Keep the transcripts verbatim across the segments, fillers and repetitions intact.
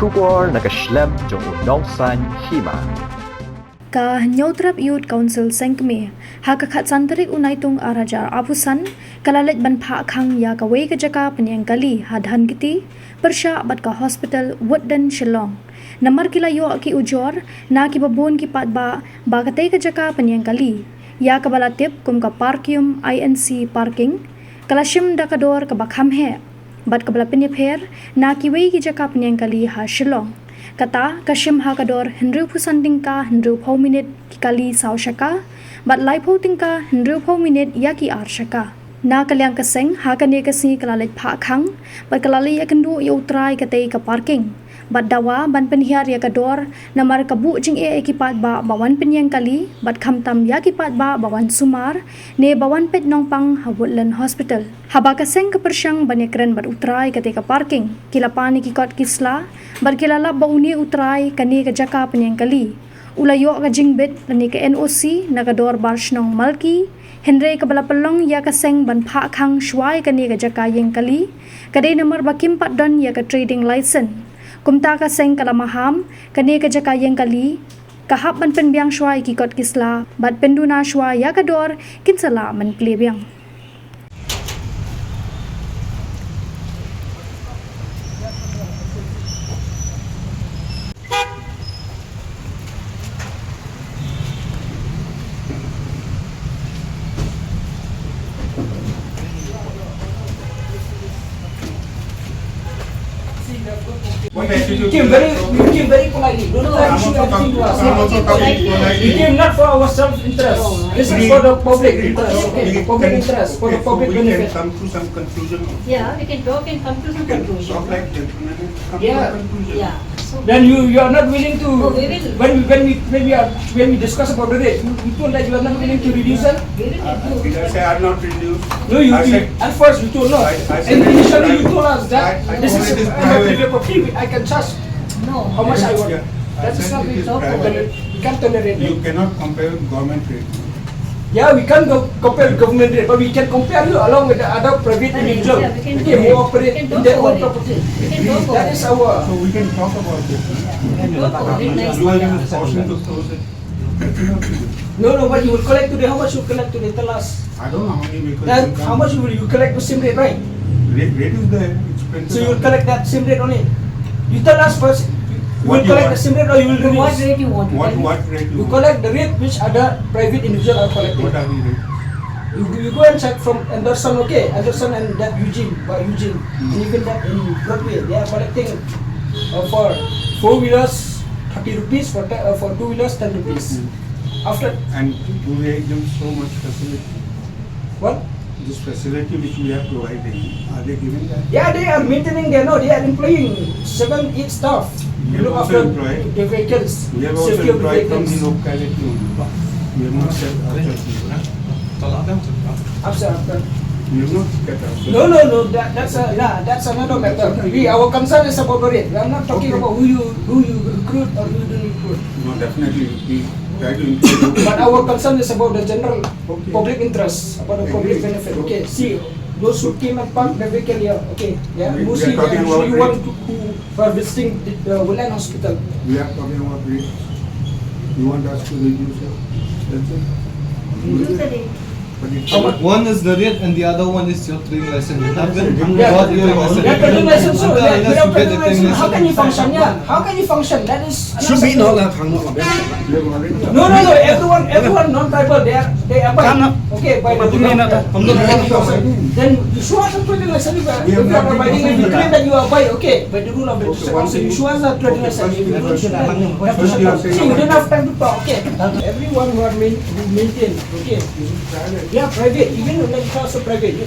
Khubor na ka shlem jong u Nongsaiñ Hima. Ka Hynñiewtrep Youth Council Sengkmie, ha ka khatsan tarik u Naitung arhajar arphew san, ka la leit ban phah khang ïa kawei ka jaka pynïeng kali ha Dhankheti, pyrshah bad ka hospital Woodland Shillong. Namar ki la ïoh ki ujor na kiba bun ki paidbah ba katei ka jaka pynïeng kali, ïa kaba la tip kum ka Parkium I N C parking, ka la shim da ka dor kaba kham heh bad kaba la pynïapher na kiwei ki jaka pynïeng kali ha Shillong. Kata ka shim ha ka dor hynriewphew san tyngka hynriewphew minit ki kali saw shaka bad laiphew tyngka hynriewphew minit ïa ki ar shaka. Na ka liang ka seng, ha kane ka sngi ka la leit phah khang bad ka la leit ïakynduh ïa u trai katei ka parking bad dawa ban pynhiar ïa ka dor, namar ka buh jingeh ïa ki paidbah ba wan pynïeng kali bad khamtam ïa ki paidbah ba wan sumar ne ba wan peit nongpang ha Woodland Hospital. Haba ka seng ka pyrshang ban ïakren bad u trai katei ka parking, ki la pan ïa ki kot ki sla bad ki la lap ba une u trai kane ka jaka pynïeng kali u la ïoh ka jingbit lane ka N O C na ka dorbar shnong Malki, hynrei kaba la pynlong ïa ka seng ban phah khang shuwa ïa kane ka jaka ïeng kali ka dei namar ba kim pat don ïa ka trading license. Kumta ka seng ka la maham kane ka jaka ïeng kali ka hap ban pynbiang shuwa ïa ki kot ki sla bad pynduna shuwa ïa ka dor kin sa lah ban plie biang. You came very, you came very politely. Don't try to shoot everything to us. You came not for our self-interest. This is for the public interest. Okay, public interest, for the public benefit. Come to some conclusion. Yeah, we can talk and come to some conclusion. Talk like gentlemen and come to a conclusion. Yeah. So then you, you are not willing to. No, we will. When we, when we, when we are, when we discuss about the rate, you, you told that you are not willing to reduce it. We will reduce. Did I say I have not reduced? No, you, I said, at first you told no. I, I said initially you told us that this is a private property. I can charge how much I want. That is not, we can't tolerate. You cannot compare with government rate. Yeah, we can't go compare with government rate, but we can compare you along with the other private individual. Yeah, we can talk. Okay, who operate in their own property. We can talk. That is our. So we can talk about this. We can talk about it. You are forcing to close it. No, no, but you will collect today. How much you will collect today? Tell us. I don't know how many vehicles. Then how much you will you collect the same rate, right? Rate, rate is there. It's printed. So you will collect that same rate only. You tell us first. You will collect the same rate or you will reduce? What rate you want? What, what rate you want? You collect the rate which other private individual are collecting. What are the rate? You, you go and check from Anderson, okay? Anderson and that Eugene, by Eugene. And even that in Broadway, they are collecting uh, for four wheelers thirty rupees, for te- uh, for two wheelers ten rupees. After. And do they give so much facility? What? This facility which we are providing, are they giving that? Yeah, they are maintaining there. No, they are employing seven, eight staff. We have also employed. Look after the vehicles, safety of the vehicles. We have also employed from the locality only. We have not said outside people. After, after. We have not said outside. No, no, no. That, that's a, nah, that's another matter. We, our concern is about the rate. We are not talking about who you, who you recruit or who you don't recruit. No, definitely we try to include. But our concern is about the general public interest, about the public benefit. Okay, see, those who came and parked the vehicle here, okay, yeah, mostly they are usually one who are visiting the, the Woodland Hospital. We are talking about rates. You want us to reduce it? That's it. Reduce the rate. But it's how much? One is the rate and the other one is your trading license. You have been. Yeah, what your license? Yeah, trading license. So, yeah, without trading license, how can you function? Yeah, how can you function? That is. Should be no lah. No, no, no. Everyone, everyone non-tribal, they are, they abide. Okay, by the rule of. Then you show us a trading license if you are abiding. If you claim that you abide, okay, by the rule of the district council, you show us a trading license. If you don't, then you have to shut up. See, we don't have time to talk. Okay. Everyone who are main, who maintain, okay, they are private. Even when it comes to private, you,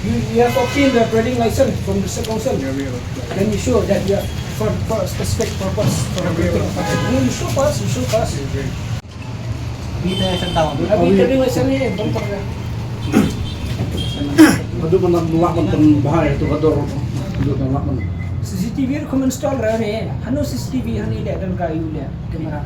you, you have obtained the trading license from the district council. Then you show that you are for, for a specific purpose, for a particular purpose. No, you show first, you show first. Abi te sentang. Abi te sentang. Haduh ban lah ban pynbha ïa tu ka dor. Haduh ban lah ban. C C T V ruh kum install ra ne. Hano C C T V hane leh don ka ïu leh kamera.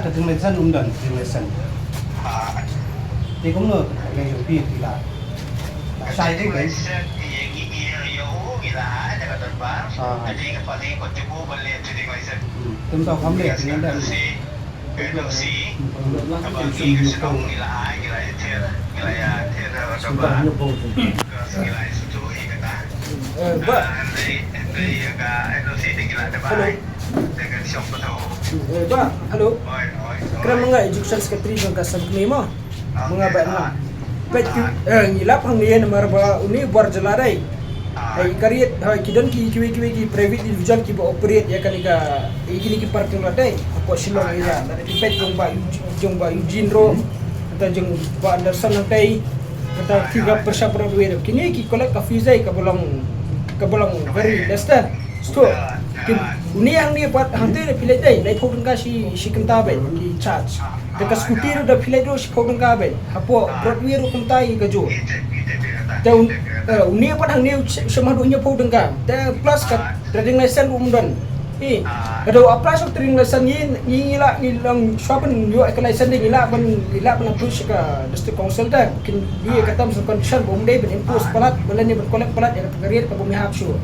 ka trading license um don, trading license. Te kumno ka jong phi phi la shai dei kan? Tum tau kam le phi ngan da. Eh, ba. Hello. Eh, ba, hello. Kren ma nga Education Secretary jong ka Assam kane mo. Ma nga ba nga. Peit ki, eh, ngi lap hangne namar ba une bor jylla dei. Hai ka riat, hai ki don ki kiwei kiwei ki private individual kiba operate ïa kane ka, ïa kine ki parking lot dei. Hapoh Shillong area. Lada phi peit jong Bah Eugene, jong Bah Eugene ruh. Kata jong Bah Anderson hangtei. Kata ki ka pyrshah pyrshah ruh. Kine ki collect ka fees dei kaba long, kaba long very less dei. Sto. Ki, une hangne pat hangtei da phi leit dei, laiphew tyngka shi, shi kynta beit ki charge. Te ka scooty ruh da phi leit ruh shiphew tyngka beit. Hapoh Broadway ruh kumta hi ka jur. Te un, eh, une pat hangne u shem, shem haduh hynñiewphew tyngka. Te plus ka trading license ruh um don. Eh, ka dei u apply sha trading license ngi, ngi, ngi lah, ngi long shuwa ban ïoh ka license dei ngi lah ban, ngi lah ban approach ka District Council te. Kin ïa ka terms and condition ba um dei ban impose palat, ba lane ban collect palat ïa ka riat kaba um ïahap shuh.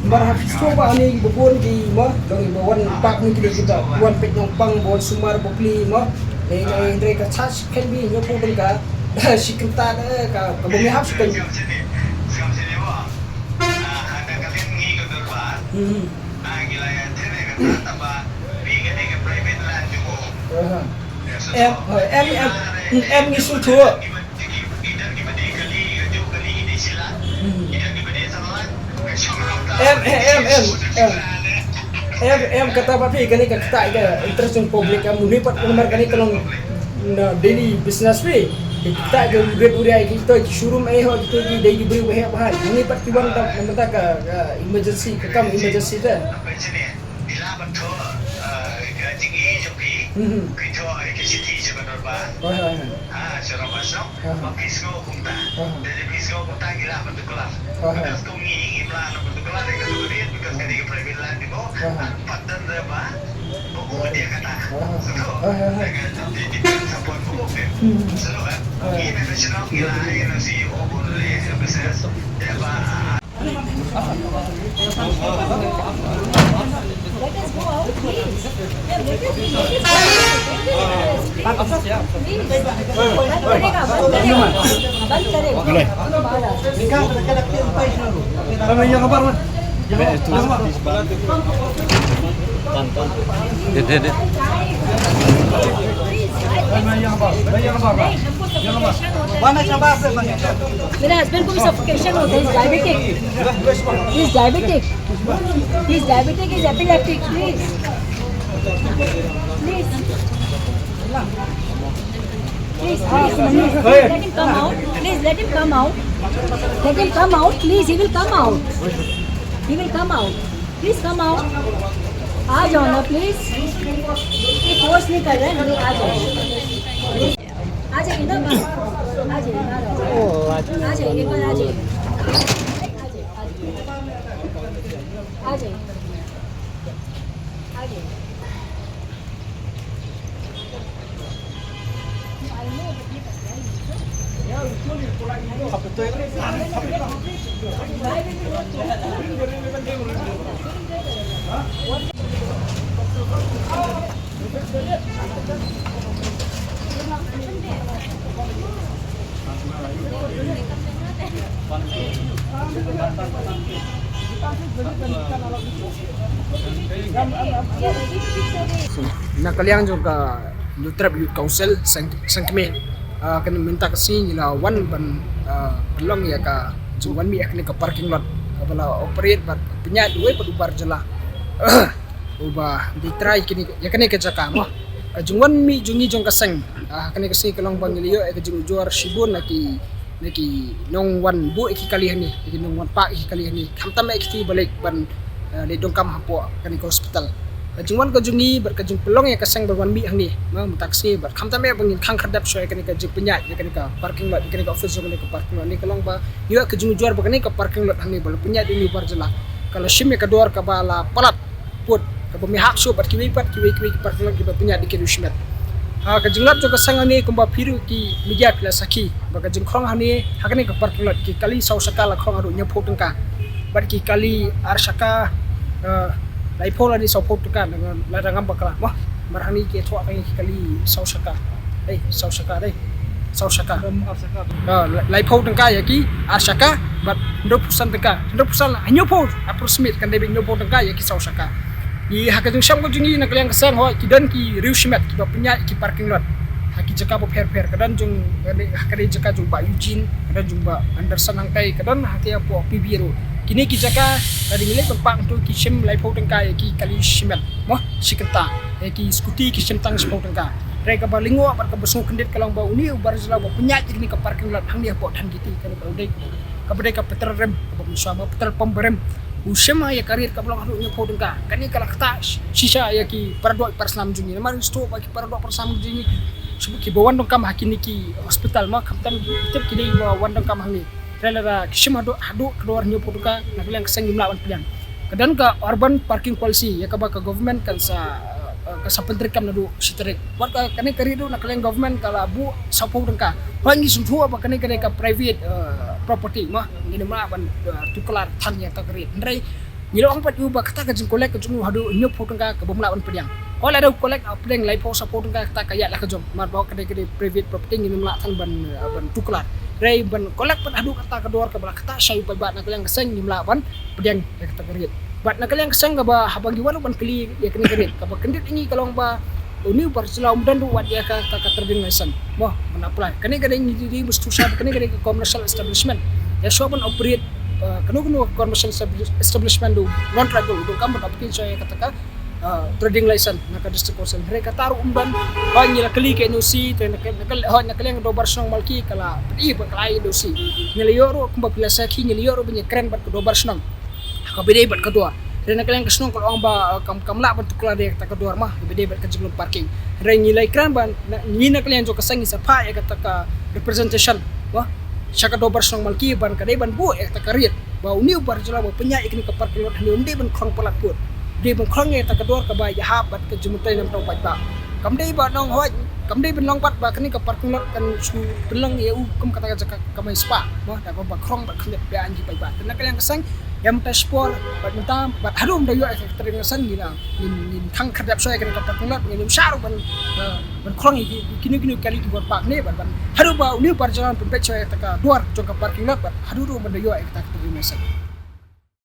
Namar ha phi sngewbha ani ba bun ki mo, dang ba wan park ni ki dei ki ba wan peit nongpang, ba wan sumar bapli mo. Dei dei dei ka charge kan bi hynñiewphew tyngka. Shi kynta da ka ka bym ïahap shi kan. Hmm. Aha. Em, em, em, em ngi sngewthuh. Em, em, em, em, em. Em, em, kata ba phi kane ka kata ka interest jong public, em, uni pat namar kane ka long na daily business phi. Kata ka red area ki to ki showroom eh ho ki to ki dei ki briew eh ba hai. Uni pat ki wan da namar ka, ka emergency, ka kam emergency te. Ila ban thoh, eh, ka jingïeit jong phi, mhm, phi thoh, eh, ka shithi sha ka dorbar. Hooid, hooid, hooid. Ha, sha Rambasong, aha, ba phi sngew kumta. Aha. Lada phi sngew kumta, ngi lah ban tuklar. Aha. Because kum ngi, ngim lah ban tuklar, eh, ka tu ka riat, because ka dei ka private land, you know. Aha. An pat don re ba, ba u dia kata. Aha. So, aha, aha, eh, ka, ka, ka, ka support ko, okay. Hmm. So, eh, aha, ngi na ka shnong, ngi lah, eh, na C E O, bun le, eh, business. Dei ba, Let us go out, please. Yeah, let us, let us go out, please. Please. बंद करेगा, बंद करेगा, बंद करेगा। दे, दे, दे। मेरे हस्बैंड को भी सफोकेशन होता है, डायबिटिक। He's diabetic. He's diabetic, he's epileptic, please. Please. Please, please, please, let him come out. Please, let him come out. Let him come out, please, he will come out. He will come out. Please come out. आ जाओ ना, प्लीज। ये फोर्स नहीं कर रहे हैं, हम लोग आ जाओ। आ जाइए ना, बाहर। आ जाइए, बाहर आ जाइए। आ जाइए, एक बार आ जाइए। आ जाइए, आ जाइए। आ जाइए। आ जाइए। Na ka liang jong ka Hynñiewtrep Youth Council Seng, Seng Kmie, ah, ka mynta ka sngi ngi la wan ban, ah, pynlong ïa ka jingwan mih ha kane ka parking lot kaba la operate bad pynïaid uwei pat u bar jylla uba dei trai kane, ïa kane ka jaka mo. Ka jingwan mih jong ngi jong ka seng, ah, ha kane ka sngi ka long ba ngi la ïoh ïa ka jingujor shibun na ki, na ki nongwan buh ïa ki kali hangne, ïa ki nongwan pah ïa ki kali hangne. Khamtam ïa kito ba leit ban, eh, leit donkam hapoh kane ka hospital. Ka jingwan ka jong ngi bad ka jingpynlong ïa ka seng ban wan mih hangne, ma mynta ka sngi bad khamtam ïa ba ngin khang khyrdep shuwa ïa kane ka jingpynïaid ïa kane ka parking lot, ïa kane ka office jong kane ka parking lot. Hangne ka long ba ïoh ka jingujor ba kane ka parking lot hangne ba la pynïaid ïa une u bar jylla ka la shim ïa ka dor kaba la palat pud, kaba mihak shuh bad kiwei pat, kiwei, kiwei ki parking lot kiba pynïaid da ki riew shimet. Ha, ka jinglap jong ka seng hangne kumba phi ruh ki media phi la sakhi ba ka jingkhrong hangne ha kane ka parking lot ki kali saw shaka la khrong haduh hynñiewphew tyngka. Bad ki kali ar shaka, eh, laiphew lane sawphew tyngka, lada ngam bakla. Wah, mar hangne ki thoh ka ki kali saw shaka. Dei, saw shaka, dei. Saw shaka. Ah, la-, laiphew tyngka ïa ki ar shaka, bad hynriewphew san tyngka. Hynriewphew san, hynñiewphew approximate, kan dei ba hynñiewphew tyngka ïa ki saw shaka. Ïa ha ka jingshem ka jong ngi na ka liang ka seng, hooid, ki don ki riew shimet kiba pynïaid ki parking lot ha ki jaka bapher bapher. Ka don jong, ha ka dei jaka jong Bah Eugene, ka don jong Bah Anderson hangtai, ka don hangtai hapoh P B ruh. Kine ki jaka lada ngi leit ban pah hangto ki shim laiphew tyngka ïa ki kali shimet. Mo, shi kynta. Ïa ki scooty ki shim tang shiphew tyngka. Hynrei kaba lyngngoh bad kaba sngewkhyndiat ka long ba une u bar jylla uba pynïaid ïa kane ka parking lot hangne hapoh Dhankheti, kane ka dei, kaba dei ka petrol rem, kaba mynshuwa ma petrol pump ba rem. U shim ha ïa ka rate kaba long haduh hynñiewphew tyngka. Kane ka la ktah shisha ïa ki paradoh parasnam jong ngi. Namar ngi sngewthuh ba ki paradoh parasnam jong ngi, shu ki ba wan donkam ha kine ki hospital ma khamtam ki tip ki dei ba wan donkam hangne. Hynrei lada ki shim haduh, haduh ka dor hynñiewphew tyngka, na ka liang ka seng ngim lah ban pdiang. Ka don ka urban parking policy ïa kaba ka government kan sa, eh, kan sa pyntreikam naduh shi tarik. Wat ka, kane ka rate ruh na ka liang government ka la buh sawphew tyngka. Hooid, ngi sngewthuh ba kane ka dei ka private, eh, property ma, ngim lah ban, eh, tuklar than ïa ka rate. Hynrei Ngi la ong pat ïa u ba kata ka jingcollect ka jong u haduh hynñiewphew tyngka kaba ym lah ban pdiang. Hooid, lada u collect, ah, pdiang laiphew, sawphew tyngka, kata ka ïaid la ka jong. Namar ba kane ka dei private property, ngim lah than ban, ah, ban tuklar. Hynrei ban collect pat haduh kata ka dor kaba la ktah sha u paidbah na ka liang ka seng, ngim lah ban pdiang ïa kata ka rate. Bad na ka liang ka seng kaba haba ngi wan ban kylli ïa kane ka rate, kaba kyndit ïa ngi ka long ba une u bar jylla um don ruh wat ïa kata ka trading license. Mo, ban apply. Kane ka dei, ngi dei, dei mesti sha, kane ka dei ka commercial establishment. Ïa shuwa ban operate, eh, kano kano ka commercial establis-, establishment, u non-tribal u donkam ban apply sha ïa kata ka, eh, trading license na ka District Council. Hynrei kata ruh um don. Hooid, ngi la kylli ka N O C, te na ka, na ka, hooid, na ka liang ka dorbar shnong Malki ka la pyni ba ka la ai N O C. Ngi la ïoh ruh kumba phi la sakhi, ngi la ïoh ruh ban ïakren bad ka dorbar shnong kaba ïadei bad ka duar. Hynrei na ka liang ka shnong ka la ong ba, eh, kam, kam lah ban tuklar ïa kata ka duar, mo, kaba ïadei bad ka jinglong parking. Hynrei ngi la ïakren ba na, ngi na ka liang jong ka seng ngi sa phah ïa kata ka representation, mo, sha ka dorbar shnong Malki ban, ka dei ban buh ïa kata ka rate ba une u bar jylla ba pynïaid ïa kane ka parking lot hangne um dei ban khrong palat pud. Dei ban khrong ïa kata ka duar kaba ïahap bad ka jingmyntoi na ka bynta u paidbah. Kam dei ba nong, hooid, kam dei ban long pat ba kane ka parking lot kan shu pynlong ïa u kum kata ka jaka kamai spah, mo, da kaba khrong bad khyndiat biang ïa ki paidbah. Te na ka liang ka seng, ïa mynta shipor bad mynta bad haduh ym da ïoh ïa ka trading license, ngi la, ngin, ngin khang khyrdep shuwa ïa kane ka parking lot, ngin ym shah ruh ban, eh, ban khrong ïa ki, kino kino ki kali ki bor park ne, bad ban haduh ba une u bar jylla un pynpeit shuwa ïa kata ka duar jong ka parking lot bad haduh ruh ban da ïoh ïa kata ka trading license.